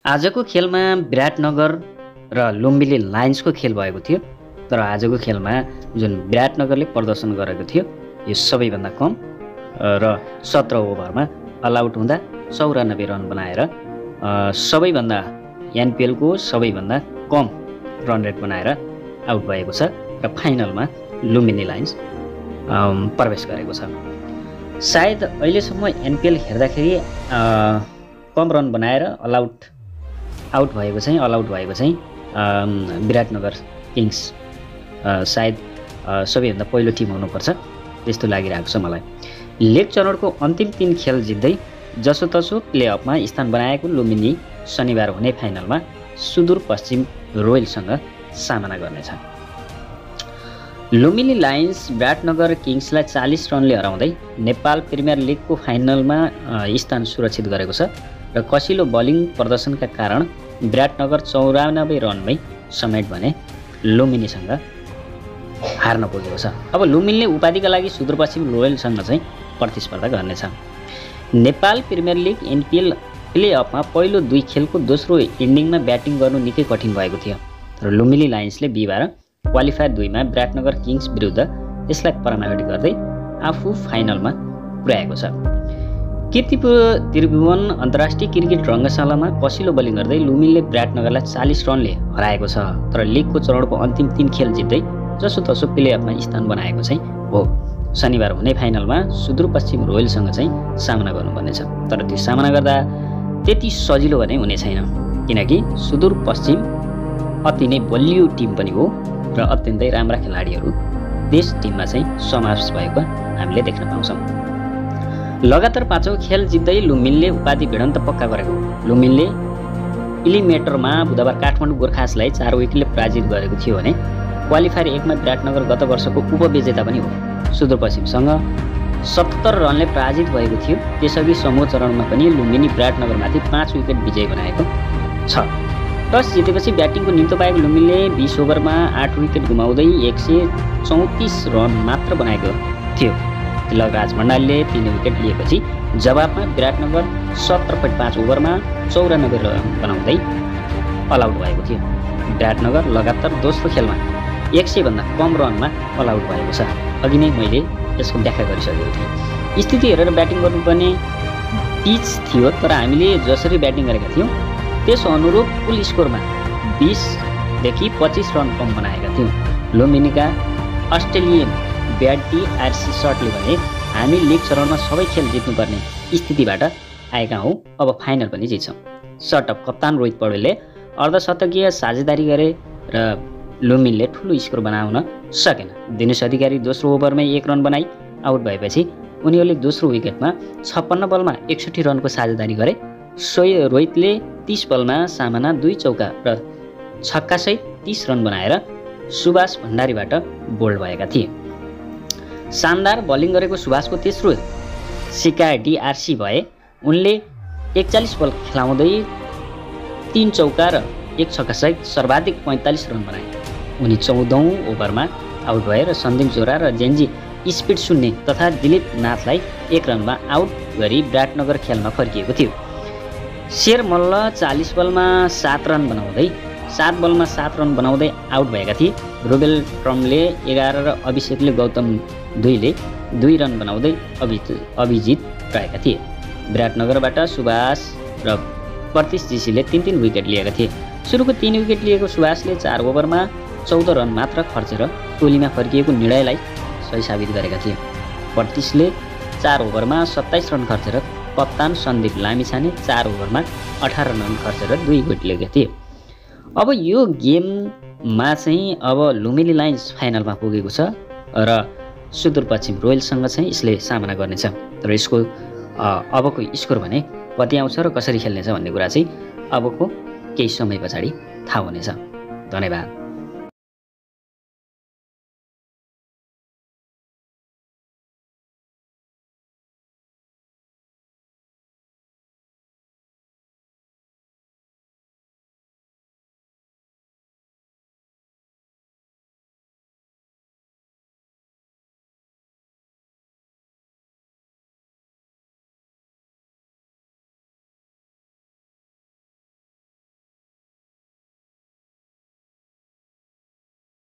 आजको खेलमा विराटनगर र लुम्बिनी लायन्सको खेल भएको थियो। तर आजको खेलमा जुन विराटनगरले प्रदर्शन गरेको थियो यो सबैभन्दा कम र 17 ओभरमा अलआउट हुँदा 94 रन बनाएर सबैभन्दा एनपिएलको सबैभन्दा कम रन रेट बनाएर आउट भएको छ र फाइनलमा लुम्बिनी लायन्स प्रवेश गरेको छ। सायद अहिलेसम्म एनपिएल हेर्दाखेरि कम रन बनाएर अलआउट भएको चाहिँ विराटनगर किङ्स सायद सबैभन्दा पहिलो टिम हुनुपर्छ त्यस्तो लागिरहेको छ मलाई। लेग चरणको अन्तिम 3 खेल जित्दै जसोतसो प्लेअफमा स्थान बनाएको लुम्बिनी शनिबार हुने फाइनलमा सुदूरपश्चिम रोयलसँग सामना गर्नेछ। लुम्बिनी लायन्स विराटनगर किङ्सलाई 40 रनले हराउँदै नेपाल प्रिमियर लिगको फाइनलमा स्थान सुरक्षित गरेको छ र कसिलो बलिङ प्रदर्शनका कारण विराटनगर 94 रनमै समेट भने लुम्बिनीसँग हार्न पुगेको छ। अब लुम्बिनीले उपाधिका लागि सुदूरपश्चिम रोयलसँग चाहिँ प्रतिस्पर्धा गर्नेछ। नेपाल प्रिमियर लिग एनपिएल प्लेअफमा पहिलो 2 खेलको दोस्रो इन्डिङमा ब्याटिङ गर्नु निकै कठिन भएको थियो। तर लुम्बिनी लायन्सले बिहिबार क्वालिफायर 2 मा विराटनगर किङ्स विरुद्ध यसलाई पराजित गर्दै आफू फाइनलमा पुर्याएको छ। कीर्तिपुर त्रिभुवन अन्तर्राष्ट्रिय क्रिकेट रङ्गशालामा कसिलो बलिङ गर्दै लुम्बिनीले विराटनगरलाई 40 रनले हराएको छ। तर लिगको चरणको अन्तिम 3 खेल जित्दै जसोतसो प्लेअफमा स्थान बनाएको चाहिँ हो। शनिबार हुने फाइनलमा सुदूरपश्चिम रोयलसँग चाहिँ सामना गर्नुपर्नेछ। तर त्यो सामना गर्दा त्यति सजिलो भने हुने छैन, किनकि सुदूरपश्चिम अति नै बलियो टिम पनि हो र अत्यन्तै राम्रा खेलाडीहरू त्यस टिममा चाहिँ समावेश भएको हामीले देख्न पाउँछौँ। लगातार 5औं खेल जित्दै लुम्बिनीले उपाधि भिडन्त पक्का गरेको। लुम्बिनीले इलिमिनेटरमा बुधबार काठमाडौँ गोर्खासलाई 4 विकेटले पराजित गरेको थियो भने क्वालिफायर 1 मा विराटनगर गत वर्षको उपविजेता पनि हो। सुदूरपश्चिमसँग 77 रनले पराजित भएको थियो। त्यसअघि समूह चरणमा पनि लुम्बिनी विराटनगरमाथि 5 विकेट विजय बनाएको छ। टस जितेपछि ब्याटिङको निम्तो पाएको लुम्बिनीले 20 ओभरमा 8 विकेट गुमाउँदै 134 रन मात्र बनाएको थियो। तिलकराज भण्डारीले 3 विकेट लिएपछि जवाबमा विराटनगर 17.5 ओभरमा 94 रन बनाउँदै अलआउट भएको थियो। विराटनगर लगातार दोस्रो खेलमा 100 भन्दा कम रनमा अलआउट भएको छ। अघि नै मैले यसको व्याख्या गरिसकेको थिएँ। स्थिति हेरेर ब्याटिङ गर्नुपर्ने पिच थियो, तर हामीले जसरी ब्याटिङ गरेका थियौँ त्यस अनुरूप कुल स्कोरमा 20 देखि 25 रन कम बनाएका थियौँ। लुम्बिनीका अस्ट्रेलियन ब्याटी आरसी सर्टले भने हामी लिग चरणमा सबै खेल जित्नुपर्ने स्थितिबाट आएका हौँ, अब फाइनल पनि जित्छौँ। सर्टअप कप्तान रोहित पौडेलले अर्धशतकीय साझेदारी गरे र लुम्बिनीले ठुलो स्कोर बनाउन सकेन। दिनेश अधिकारी दोस्रो ओभरमै 1 रन बनाई आउट भएपछि उनीहरूले दोस्रो विकेटमा 56 बलमा 61 रनको साझेदारी गरे। रोहितले 30 बलमा सामाना 2 चौका र छक्कासहित 30 रन बनाएर सुभाष भण्डारीबाट बोल्ड भएका थिए। शानदार बलिङ गरेको सुभाषको तेस्रो सिक्का डिआरसी भए। उनले 41 बल खेलाउँदै 3 चौका र 1 छक्कासहित सर्वाधिक 45 रन बनाए। उनी 14औं ओभरमा आउट भए र सन्दीप जोरा र जेन्जी स्पिड शून्य तथा दिलीप नाथलाई 1 रनमा आउट गरी विराटनगर खेलमा फर्किएको थियो। शेर मल्ल 40 बलमा 7 रन बनाउँदै आउट भएका थिए। रुबेल ट्रमले 11 र अभिषेकले गौतम 2ले 2 रन बनाउँदै अभिजित रहेका थिए। विराटनगरबाट सुभाष र प्रतीश जीसीले 3-3 विकेट लिएका थिए। सुरुको 3 विकेट लिएको सुभाषले 4 ओभरमा 14 रन मात्र खर्चेर टोलीमा फर्किएको निर्णयलाई सही साबित गरेका थिए। प्रतीशले 4 ओभरमा 27 रन खर्चेर, कप्तान सन्दीप लामिछाने 4 ओभरमा 18 रन खर्चेर 2 विकेट लिएका थिए। अब यो गेममा चाहिँ अब लुम्बिनी लायन्स फाइनलमा पुगेको छ र सुदूरपश्चिम रोयलसँग चाहिँ यसले सामना गर्नेछ। तर यसको अबको स्कोर भने कति आउँछ र कसरी खेल्नेछ भन्ने कुरा चाहिँ अबको केही समय पछाडि थाहा हुनेछ। धन्यवाद।